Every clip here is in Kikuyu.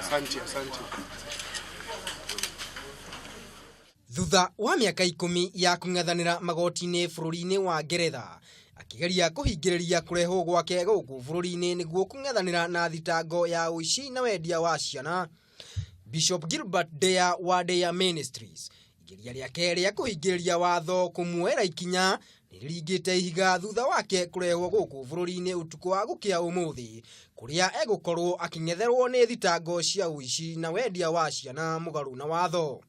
Asante, asante. Thutha wa mĩaka ikũmi ya kũng'ethanĩra magoti-inĩ bũrũri-inĩ wa Ngeretha, akĩgeria kũhingĩrĩria kũrehwo gwake gũkũ bũrũri-inĩ nĩguo kũng'ethanĩra na thitango ya ũici na wendia wa ciana, Bishop Gilbert Deya wa Deya Ministries, igeria rĩake rĩa kũhingĩrĩria watho kũmuoera ikinya nĩrĩringĩte ihiga thutha wake kũrehwo gũkũ bũrũri-inĩ ũtukũ wa gũkĩa ũmũthĩ, kũrĩa egũkorwo akĩng'etherwo nĩ thitango cia ũici na wendia wa ciana mũgarũ na watho.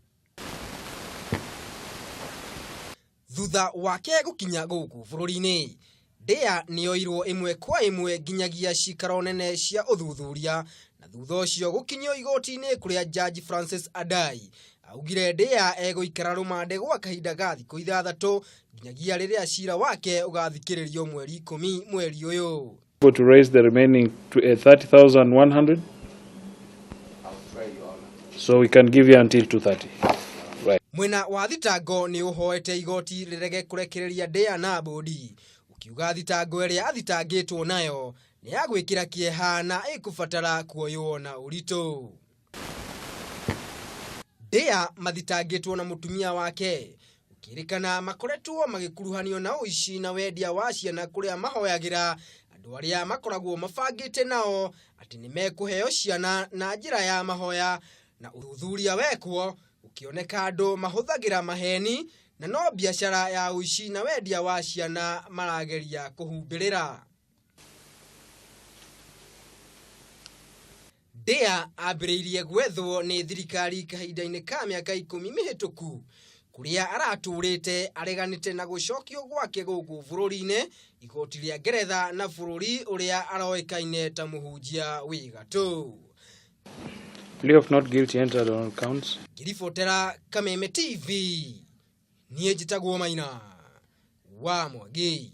Thutha wake gũkinya gũkũ bũrũri-inĩ, Deya nĩoirwo ĩmwe kwa ĩmwe nginyagia cikaro nene cia ũthuthuria na thutha ũcio gũkinyio igoti-inĩ kũrĩa Judge Francis Adai augire Deya egũikara rũmande gwa kahinda ga thikũ ithathatũ nginyagia rĩrĩa cira wake ũgathikĩrĩrio mweri ikũmi mweri ũyũ. Able to raise the remaining 30,100? So we can give you until 2:30. Right. Mwena wa thitango nĩ ũhoete igoti rĩrege kũrekereria Deya na bũndi ũkiuga thitango ĩrĩa athitangĩtwo nayo nĩ ya gwĩkĩra kĩeha na ĩkũbatara kuoywo na ũritũ. Deya mathitangĩtwo na mũtumia wake ũkĩrĩkana makoretwo magĩkuruhanio na ũici na wendia wa ciana kũrĩa mahoyagĩra andũ arĩa makoragwo mabangĩte nao atĩ nĩ mekũheo ciana na njĩra ya mahoya na ũthuthuria wekwo ũkĩoneka andũ mahũthagĩra maheni na no biacara ya ũici na wendia wa ciana marageria kũhumbĩrĩra. Deya ambĩrĩirie gwethwo nĩ thirikari kahinda-inĩ ka mĩaka ikũmi mĩhĩtũku kũrĩa aratũrĩte areganĩte na gũcokio gwake gũkũ bũrũri-inĩ igoti rĩa Ngeretha na bũrũri ũrĩa aroĩkaine ta mũhunjia wĩ gatũ. Plea of not guilty entered on counts. Ngĩribotera Kameme TV, niĩ njĩtagwo Maina wa Mwangi.